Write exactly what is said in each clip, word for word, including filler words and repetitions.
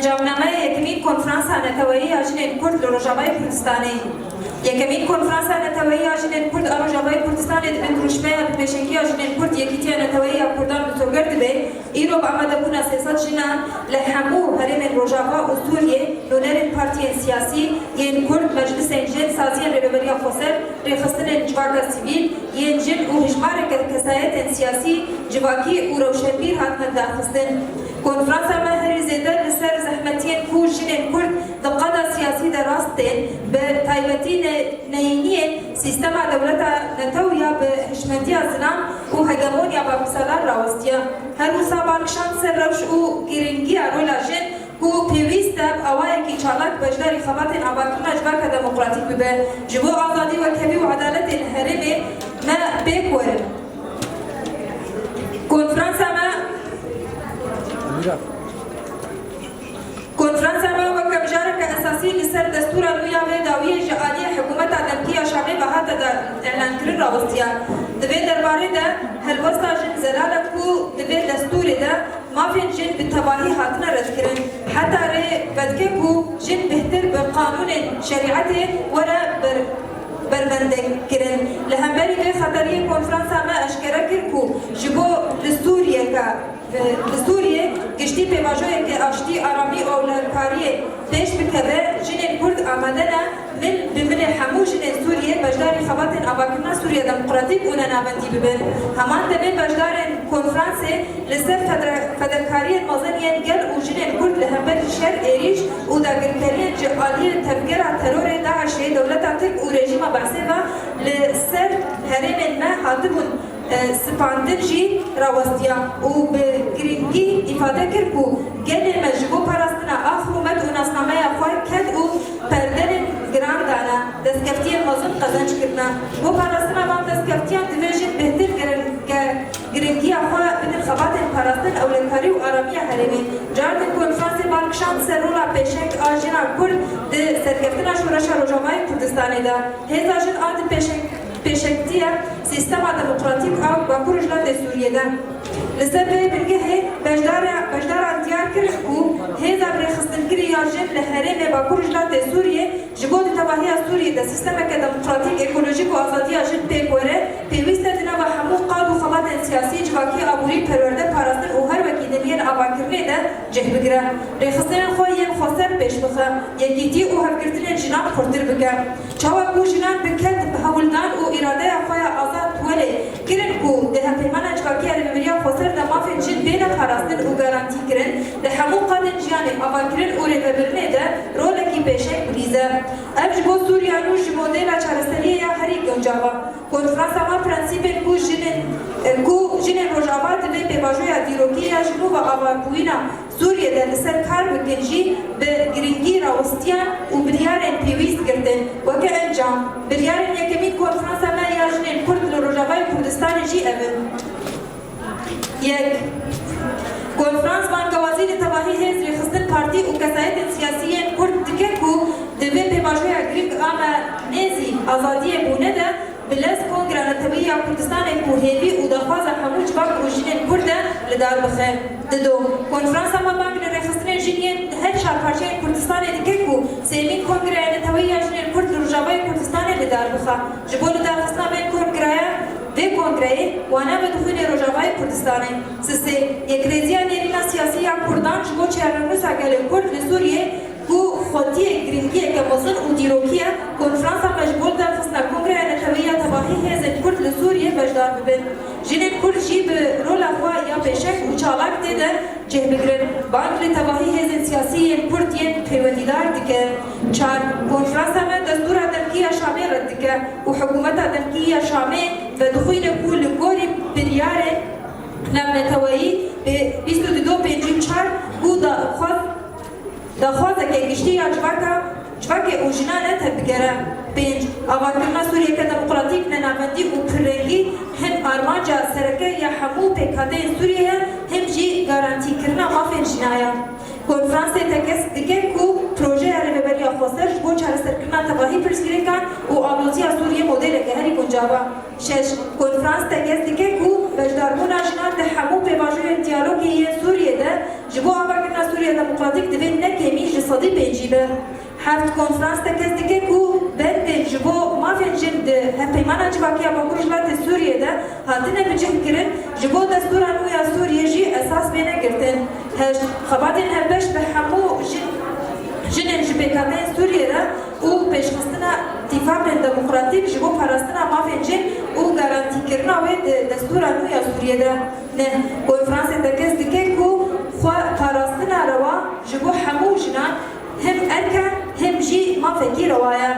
Encamnameya yekemîn Konferansa Neteweyî ya Jinên Kurd li Rojavayê Kurdistanê. Yekemîn Konferansa Neteweyî ya Jinên Kurd a Rojavayê Kurdistanê di bin rûşmeya bi pêşengiya Jinên Kurd Yekîtiya Neteweyî ya Kurdan misoger dibe, îro bi amadebûna sê sed jinan li hemû herêmên Rojava û Sûriyê, nûnerên partiyên siyasî, yên Kurd, meclisên jin, saziyên Rêveberiya Xweser, rêxistinên civaka sivîl, yên jin û hejmareke kesayetên siyasî, civakî û rewşenbîr hatine lidarxistin. Konferansa me herî zêde li ser zehmetiyên ku jinên Kurd di qada siyasî de rast tên, bi taybetî ne-, neyîniyên sîstema dewleta netew ya bi hişmendiya zilam û hegemoniya Babîsalan rawestiye. Her wisa bal kişand ser rewş û girîngiya rola jin ku pêwîst e bi awayekî çalak beşdarî xebatên avakirina civaka demokratîk bibe. Ji bo azadî, wekhevî û edaletê li herêmê me pêk werin. Konferansa me, konferansa me weke mijareke esasî li ser destûra nû ya vê dawiyê ji aliyê hikûmeta demkî ya Şamê ve hate de îlankirin rawestiye. Di vê derbarê de helwesta jin zelal e ku di vê destûrê de mafên jin bi tevahî hatine redkirin. Heta rê vedike ku jin bêhtir bi qanûnên şerîetê were ber-, berbendekirin. Li hemberî vê xeteriyê konferansa me eşkere kir ku ji bo li Sûriyeke, e, li Sûriyê giştî pêvajoyeke aştî, aramî û ewlekariyê pêş bikeve, jinên Kurd amade ne mil bi milê hemû jinên Sûriyê beşdarî xebatên avakirina Sûriya Demokratîk û nenavendî bibin. Heman demê beşdarên konferansê li ser fedre-, fedekariyên mezin yên gel û jinên Kurd li hemberî şer, êrîş û dagirkeriyên ji aliyê tevgera terorê DAIŞê, dewleta Tirk û rejîma Beesê ve li ser herêmên me hatibûn e, spandin jî rawestiya û bi girîngî îfade kir ku gelê me ji bo parastina axir û met û nasnameya xwe ked û perdelên giran dane, destkeftiyên mezin qezenc kirine. Bo parastina van destkeftiyan divê jin bêhtir girin-, ge-, girîngiya xwe bidin xebatên parastin, ewlekarî û aramiya herêmê. Cardin konferansê bal kişand ser rola pêşeng a jina Kurd di serkeftina şoreşa Rojavayê Kurdistanê de. Hêza jin a di pêşeng-, pêşengtiya sîstema demokratîk a Bakur û Rojhilatê Sûriyê de. Li ser vê bingehê beşdara-, beşdaran diyar kirin ku hêza birêxistinkirî ya jin li herêmê Bakur û Rojhilatê Sûriyê ji bo di tevahiya Sûriyê de sîstemeke demokratîk, ekolojîk û azadiya jin pêk were, pêwîst e di nava hemû qad û xebatên siyasî, civakî, aborî, perwerde, parastin û her wekî din yên avakirinê de cih bigire. Rêxistinên xwe yên xweser pêş bixe, yekîtî û hevgirtinên jinan xurtir bike. Çawa ku jinan bi ked, bi hewldan û îradeya xwe ya azad welê kirin ku di Hevpeymana Civakî ya Rêveberiya Xweser de mafên jin bêne parastin û garantî kirin, di hemû qadên jiyanê, avakirin û rêvebirinê de rolekî pêşeng bilîze. Ev ji bo Sûriya nû ji modela çareseriyê ya herî guncav e. Konferansa me prensîbên ku jinên, e, ku jinên Rojava di vê pêvajoya dîrokî ya ji nû ve avabûyîna Sûriyê de li ser kar bikin jî bi girîngî rawistiyan û biryarên pêwîst girtin. Weke encam, biryarên yekemîn konferansa me ya jinên Kurd li Rojavayê Kurdistanê jî ev in. Yek. Konferans bangewazî li tevahî hêz, rêxistin, partî û kesayetên siyasî yên Kurd dike ku di vê pêvajoya girîng a me nêzî azadiyê bûne de, bi lez Kongra Neteweyî ya Kurdistanê ku hêvî û daxwaza hemû civak û jinên Kurd e, li dar bixe. Dido, konferansa me bang li rêxistinên jin yên her çar parçeyên Kurdistanê dike ku sêmîn Kongreya Neteweyî ya Jinên Kurd li Rojavayê Kurdistanê li dar bixe. Ji bo lidarxistina vê kongreya, vê kongreyê wane vedixwîne Rojavayê Kurdistanê. Sisê, yekrêziya nêrîna siyasî ya Kurdan ji bo çarenûsa gelê Kurd li Sûriyê ku xwetiyê girîngiyeke mezin û dîrokî ye, konferansa me ji bo lidarxistina Kongreya Neteweyî ya Tevahî Hêzên Kurd li Sûriyê beşdar bibin. Jinên Kurd jî bi rola xwe ya pêşeng û çalak tê de cih bigirin. Bang li tevahî hêzên siyasî yên Kurd yên pêwendîdar dike. Çar, konferansa me destûra demkî ya Şamê red dike û hikûmeta demkî ya Şamê vedixwîne ku li gorî biryarên navneteweyî bîst û du do pêncî û çar ku daxwaz Daxwazeke giştî ya civaka, civakê û jinan e tevbigere. Pênc, avakirina Sûriyeke demokratîk, nenavendî û pirrengî him armanca sereke ya hemû pêkhateyên Sûriyê ye, him jî garantîkirina mafên jina ye. Konferansê tekez dike ku projeya Rêveberiya Xweser ji bo çareserkirina tevahî pirsgirêkan û aloziya Sûriyê modeleke herî guncav e. Şeş, konferans tekez dike ku Beşdarbûna jinan di hemû pêvajoyên diyalogê yên Sûriyê de ji bo avakirina Sûriya Demokratîk divê ne kêmî ji sedî pêncî be. Heft konferans tekez dike ku bendên ji bo mafên jin di Hevpeymana Civakî ya Bakur Rojhilatê Sûriyê de hatine bicihkirin, ji bo destûra nû ya Sûriyê jî esas bêne girtin. Heşt, xebatên hevbeş bi hemû jin, jinên ji pêkhateyên Sûriyê re û pêşxistina tîfaqên demokratîk ji bo parastina mafên cih û garantîkirina wê di destûra nû ya Sûriyê de. Neh, konferansê tekez dike ku xwe parastina rewa ji bo hemû jinan hem erk e hem jî mafekî rewa ye.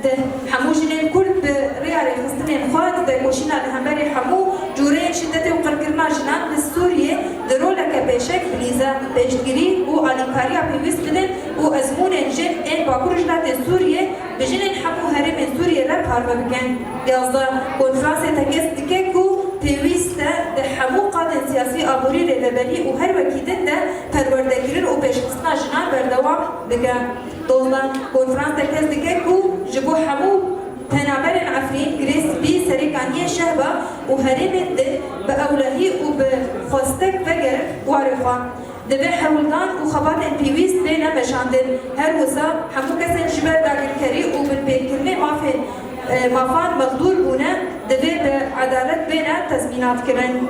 Deh, hemû jinên Kurd bi rêya rêxistinên xwe di tekoşîna li hemberî hemû cûreyên şidetê û qirkirina jinan li Sûriyê di roleke pêşek bilîze, pêştgirî û alîkariya pêwîst bidin û ezmûnên jin ên Bakur Rojhilatê Sûriyê bi jinên hemû herêmên Sûriyê re parve bikin. Yazdeh, konferansê tekez dike ku pêwîst e di hemû qadên siyasî, aborî, rêveberî û her wekî din de perwerdekirin û pêşxistina jinan berdewam bike. Dozdeh, konferans tekez dike ku ji bo hemû penaberên Efrîn, Girê Spî, Serê Kaniyê, Şehba û herêmên din bi ewlehî û bi xwestek vegerin warê xwe. Divê hewldan û xebatên pêwîst bêne meşandin. Her wisa hemû kesên ji ber dagirkerî û binpêkirinê mafên, e, mafan mexdûr bûne, divê bi edalet bêne tezmînatkirin.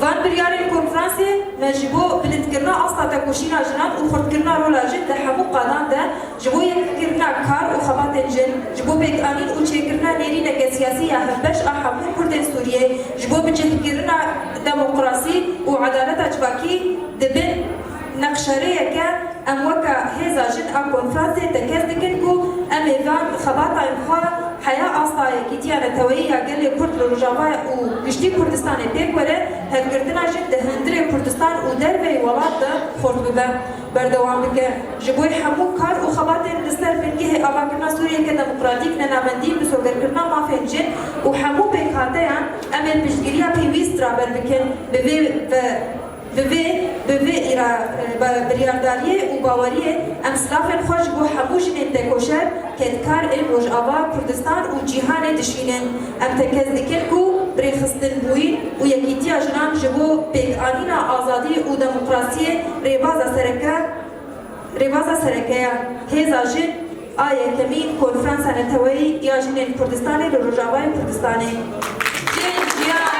Van biryarên konferansê me ji bo bilindkirina asta tekoşîna jinan û xurtkirina rola jin di hemû qadan de ji bo yekîkirina kar û xebatên jin, ji bo pêkanîn û çêkirina nêrîneke siyasî ya hevbeş a hemû Kurdên Sûriyê, ji bo bicihkirina demokrasî û edaleta civakî di bin nexşerêyeke em weke hêza jin a konferansê tekez dikin ku em ê van xebatayên xwe heya asta yekîtiya neteweyî ya gelê Kurd li Rojava û giştî Kurdistanê pêk were, hevgirtina jin di hundirê Kurdistan û derveyî welat de xurt bibe. Berdewam bike. Ji bo hemû kar û xebatên li ser bingehê avakirina Sûriyeke demokratîk, nenavendî, misogerkirina mafên cin û hemû pêkhateyan em ê piştgiriya pêwîst raber bikin. Bi vê ve, bi vê, bi vê îra-, e, ba-, biryardariyê û baweriyê em silafên xwe ji bo hemû jinên tekoşer, kedkar ên Rojava, Kurdistan û cîhanê dişînin. Em tekez dikin ku birêxistinbûyîn û yekîtiya jinan ji bo pêkanîna azadî û demokrasiyê rêbaza sereke, rêbaza sereke ye. Hêza jin a yekemîn Konferansa Neteweyî ya Jinên Kurdistanê li Rojavayê Kurdistanê. Jin, jiyan,